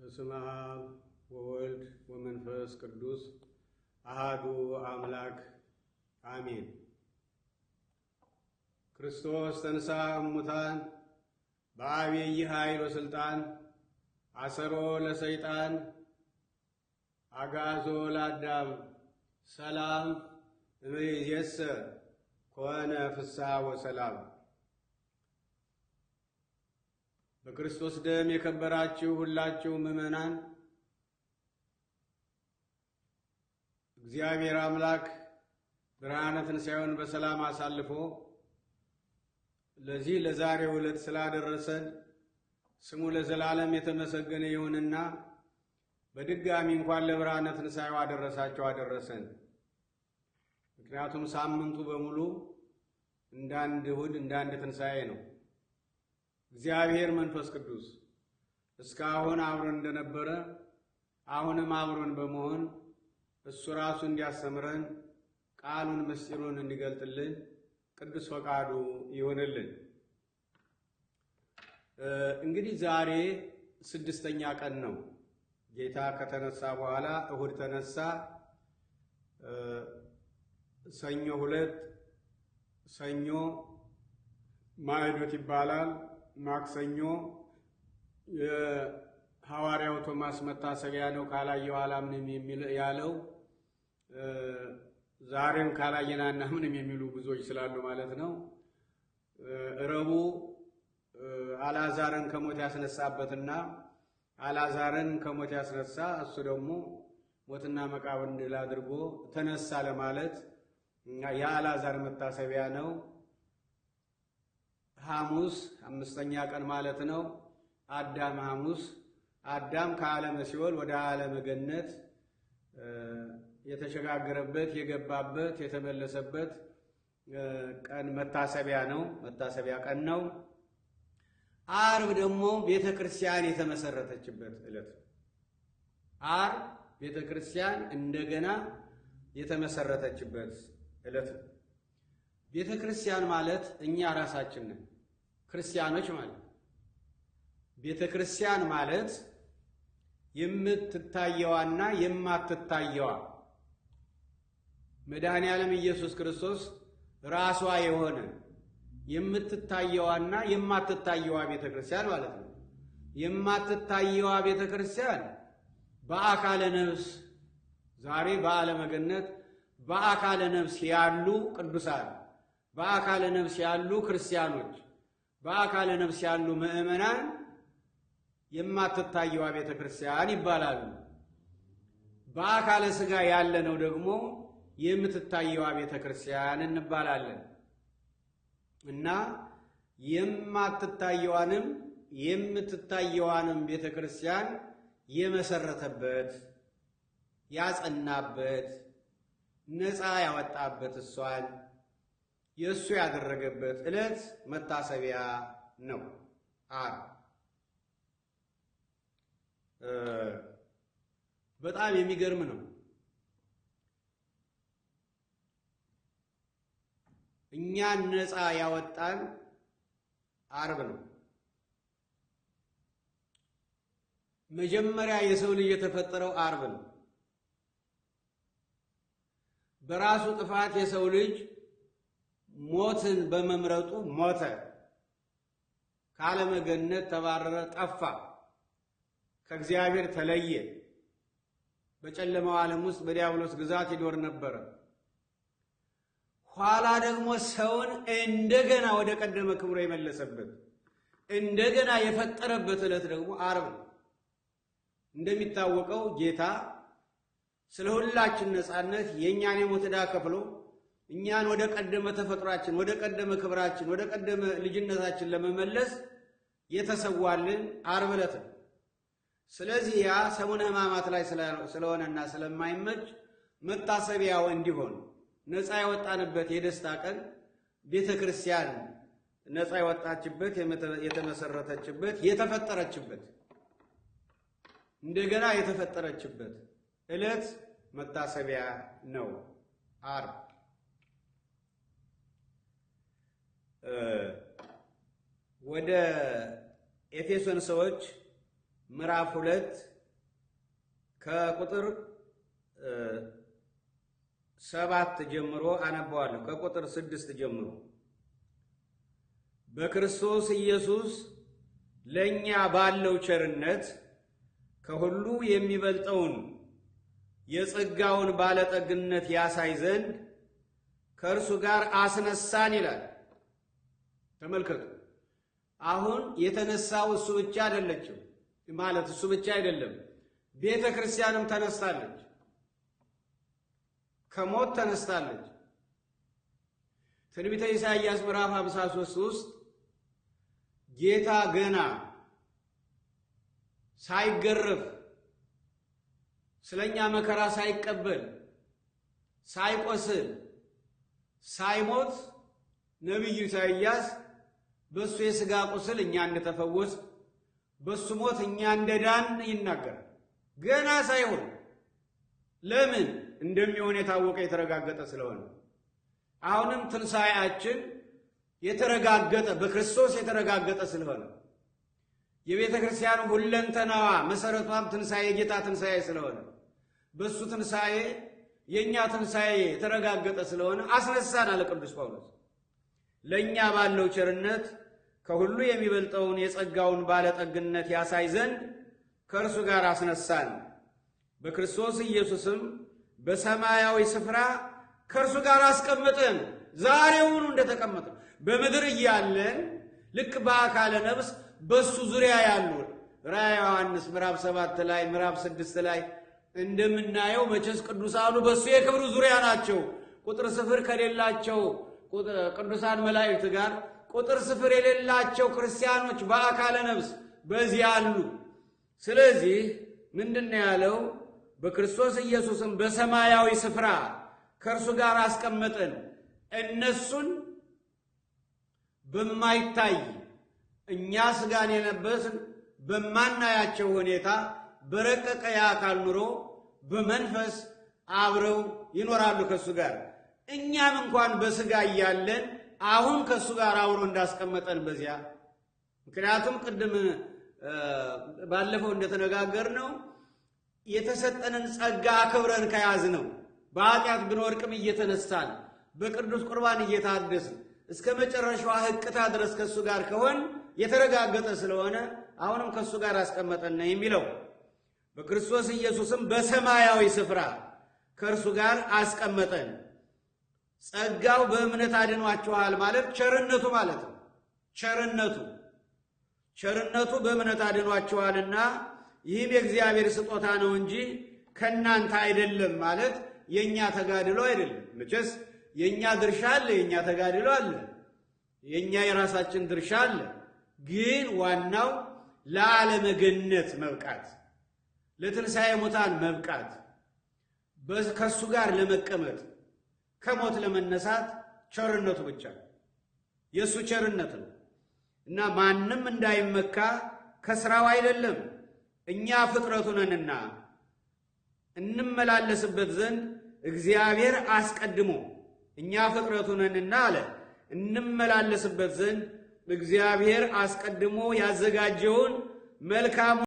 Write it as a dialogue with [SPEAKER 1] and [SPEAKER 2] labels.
[SPEAKER 1] በስመ አብ ወወልድ ወመንፈስ ቅዱስ አሃዱ አምላክ አሜን። ክርስቶስ ተንሥአ እሙታን በዐቢይ ኃይል ወሥልጣን አሰሮ ለሰይጣን አግዓዞ ለአዳም ሰላም እምይእዜሰ ኮነ ፍስሐ ወሰላም። በክርስቶስ ደም የከበራችሁ ሁላችሁ ምዕመናን እግዚአብሔር አምላክ ብርሃነ ትንሣኤውን በሰላም አሳልፎ ለዚህ ለዛሬው ዕለት ስላደረሰን ስሙ ለዘላለም የተመሰገነ ይሁንና በድጋሚ እንኳን ለብርሃነ ትንሣኤው አደረሳችሁ አደረሰን። ምክንያቱም ሳምንቱ በሙሉ እንዳንድ እሁድ እንዳንድ ትንሣኤ ነው። እግዚአብሔር መንፈስ ቅዱስ እስካሁን አብሮን እንደነበረ አሁንም አብሮን በመሆን እሱ ራሱ እንዲያስተምረን ቃሉን ምስጢሩን እንዲገልጥልን ቅዱስ ፈቃዱ ይሆንልን። እንግዲህ ዛሬ ስድስተኛ ቀን ነው። ጌታ ከተነሳ በኋላ እሁድ ተነሳ። ሰኞ ሁለት ሰኞ ማዕዶት ይባላል። ማክሰኞ የሐዋርያው ቶማስ መታሰቢያ ነው። ካላየው አላምንም የሚል ያለው ዛሬም ካላየን አናምንም የሚሉ ብዙዎች ስላሉ ማለት ነው። ረቡዕ አልዓዛርን ከሞት ያስነሳበትና አልዓዛርን ከሞት ያስነሳ እሱ ደግሞ ሞትና መቃብርን ድል አድርጎ ተነሳ ለማለት የአልዓዛር መታሰቢያ ነው። ሐሙስ አምስተኛ ቀን ማለት ነው። አዳም ሐሙስ አዳም ከዓለመ ሲኦል ወደ ዓለመ ገነት የተሸጋገረበት የገባበት የተመለሰበት ቀን መታሰቢያ ነው። መታሰቢያ ቀን ነው። ዓርብ ደግሞ ቤተ ክርስቲያን የተመሰረተችበት ዕለት። ዓርብ ቤተ ክርስቲያን እንደገና የተመሰረተችበት ዕለት ነው። ቤተ ክርስቲያን ማለት እኛ ራሳችን ነን፣ ክርስቲያኖች ማለት። ቤተ ክርስቲያን ማለት የምትታየዋና የማትታየዋ መድኃኔ ዓለም ኢየሱስ ክርስቶስ ራሷ የሆነ የምትታየዋና የማትታየዋ ቤተ ክርስቲያን ማለት ነው። የማትታየዋ ቤተ ክርስቲያን በአካለ ነፍስ ዛሬ በዓለመ ገነት በአካለ ነፍስ ያሉ ቅዱሳን፣ በአካለ ነፍስ ያሉ ክርስቲያኖች፣ በአካለ ነፍስ ያሉ ምዕመናን የማትታየዋ ቤተ ክርስቲያን ይባላሉ። በአካለ ሥጋ ያለነው ደግሞ የምትታየዋ ቤተ ክርስቲያን እንባላለን። እና የማትታየዋንም የምትታየዋንም ቤተ ክርስቲያን የመሰረተበት ያጸናበት ነፃ ያወጣበት እሷን የእሱ ያደረገበት ዕለት መታሰቢያ ነው። ዓርብ በጣም የሚገርም ነው። እኛን ነፃ ያወጣን ዓርብ ነው። መጀመሪያ የሰው ልጅ የተፈጠረው ዓርብ ነው። በራሱ ጥፋት የሰው ልጅ ሞትን በመምረጡ ሞተ፣ ከዓለመ ገነት ተባረረ፣ ጠፋ፣ ከእግዚአብሔር ተለየ። በጨለማው ዓለም ውስጥ በዲያብሎስ ግዛት ይኖር ነበረ። ኋላ ደግሞ ሰውን እንደገና ወደ ቀደመ ክብሮ የመለሰበት እንደገና የፈጠረበት ዕለት ደግሞ ዓርብ ነው። እንደሚታወቀው ጌታ ስለ ሁላችን ነፃነት የእኛን የሞት ዕዳ ከፍሎ እኛን ወደ ቀደመ ተፈጥሯችን፣ ወደ ቀደመ ክብራችን፣ ወደ ቀደመ ልጅነታችን ለመመለስ የተሰዋልን ዓርብ ዕለት ነው። ስለዚህ ያ ሰሙነ ሕማማት ላይ ስለሆነና ስለማይመች መታሰቢያው እንዲሆን ነፃ የወጣንበት የደስታ ቀን ቤተ ክርስቲያን ነፃ የወጣችበት የተመሰረተችበት የተፈጠረችበት እንደገና የተፈጠረችበት ዕለት መታሰቢያ ነው ዓርብ። ወደ ኤፌሶን ሰዎች ምዕራፍ 2 ከቁጥር 7 ጀምሮ አነባዋለሁ። ከቁጥር 6 ጀምሮ በክርስቶስ ኢየሱስ ለኛ ባለው ቸርነት ከሁሉ የሚበልጠውን የጸጋውን ባለጠግነት ያሳይ ዘንድ ከእርሱ ጋር አስነሳን ይላል። ተመልከቱ፣ አሁን የተነሳው እሱ ብቻ አይደለችም ማለት እሱ ብቻ አይደለም፣ ቤተ ክርስቲያንም ተነስታለች፣ ከሞት ተነስታለች። ትንቢተ ኢሳይያስ ምዕራፍ 53 ውስጥ ጌታ ገና ሳይገረፍ ስለኛ መከራ ሳይቀበል ሳይቆስል ሳይሞት ነቢዩ ኢሳይያስ በሱ የሥጋ ቁስል እኛ እንደተፈወስ በሱ ሞት እኛ እንደዳን ይናገራል። ገና ሳይሆን ለምን እንደሚሆን የታወቀ የተረጋገጠ ስለሆነ አሁንም ትንሣኤያችን የተረጋገጠ በክርስቶስ የተረጋገጠ ስለሆነ የቤተ ክርስቲያኑ ሁለንተናዋ መሰረቷም ትንሣኤ የጌታ ትንሣኤ ስለሆነ በሱ ትንሣኤ የኛ ትንሣኤ የተረጋገጠ ስለሆነ አስነሳን አለ ቅዱስ ጳውሎስ። ለኛ ባለው ቸርነት ከሁሉ የሚበልጠውን የጸጋውን ባለጠግነት ያሳይ ዘንድ ከእርሱ ጋር አስነሳን፣ በክርስቶስ ኢየሱስም በሰማያዊ ስፍራ ከእርሱ ጋር አስቀመጠን። ዛሬውኑ እንደተቀመጠ በምድር እያለን ልክ በአካለ ነፍስ በሱ ዙሪያ ያሉ ራእየ ዮሐንስ ምዕራፍ 7 ላይ ምዕራፍ 6 ላይ እንደምናየው መቼስ ቅዱሳኑ በሱ የክብሩ ዙሪያ ናቸው። ቁጥር ስፍር ከሌላቸው ቅዱሳን መላእክት ጋር ቁጥር ስፍር የሌላቸው ክርስቲያኖች በአካለ ነፍስ በዚህ አሉ። ስለዚህ ምንድነው ያለው? በክርስቶስ ኢየሱስም በሰማያዊ ስፍራ ከእርሱ ጋር አስቀመጠን። እነሱን በማይታይ እኛ ስጋን የለበስን በማናያቸው ሁኔታ በረቀቀ የአካል ኑሮ በመንፈስ አብረው ይኖራሉ ከሱ ጋር። እኛም እንኳን በስጋ እያለን አሁን ከሱ ጋር አብሮ እንዳስቀመጠን በዚያ፣ ምክንያቱም ቅድም ባለፈው እንደተነጋገርነው የተሰጠንን ጸጋ አክብረን ከያዝነው በኃጢአት ብንወድቅም እየተነሳን በቅዱስ ቁርባን እየታደስን እስከ መጨረሻዋ ህቅታ ድረስ ከሱ ጋር ከሆን የተረጋገጠ ስለሆነ አሁንም ከሱ ጋር አስቀመጠን ነው የሚለው። በክርስቶስ ኢየሱስም በሰማያዊ ስፍራ ከእርሱ ጋር አስቀመጠን። ጸጋው በእምነት አድኗችኋል ማለት ቸርነቱ ማለት ነው። ቸርነቱ በእምነት አድኗችኋልና ይህም የእግዚአብሔር ስጦታ ነው እንጂ ከናንተ አይደለም ማለት የኛ ተጋድሎ አይደለም። መቼስ የኛ ድርሻ አለ፣ የኛ ተጋድሎ አለ፣ የኛ የራሳችን ድርሻ አለ። ግን ዋናው ለዓለመ ገነት መብቃት፣ ለትንሣኤ ሙታን መብቃት፣ ከሱ ጋር ለመቀመጥ፣ ከሞት ለመነሳት ቸርነቱ ብቻ የሱ ቸርነት ነው እና ማንም እንዳይመካ ከስራው አይደለም፣ እኛ ፍጥረቱ ነንና እንመላለስበት ዘንድ እግዚአብሔር አስቀድሞ እኛ ፍጥረቱ ነንና አለ እንመላለስበት ዘንድ እግዚአብሔር አስቀድሞ ያዘጋጀውን መልካም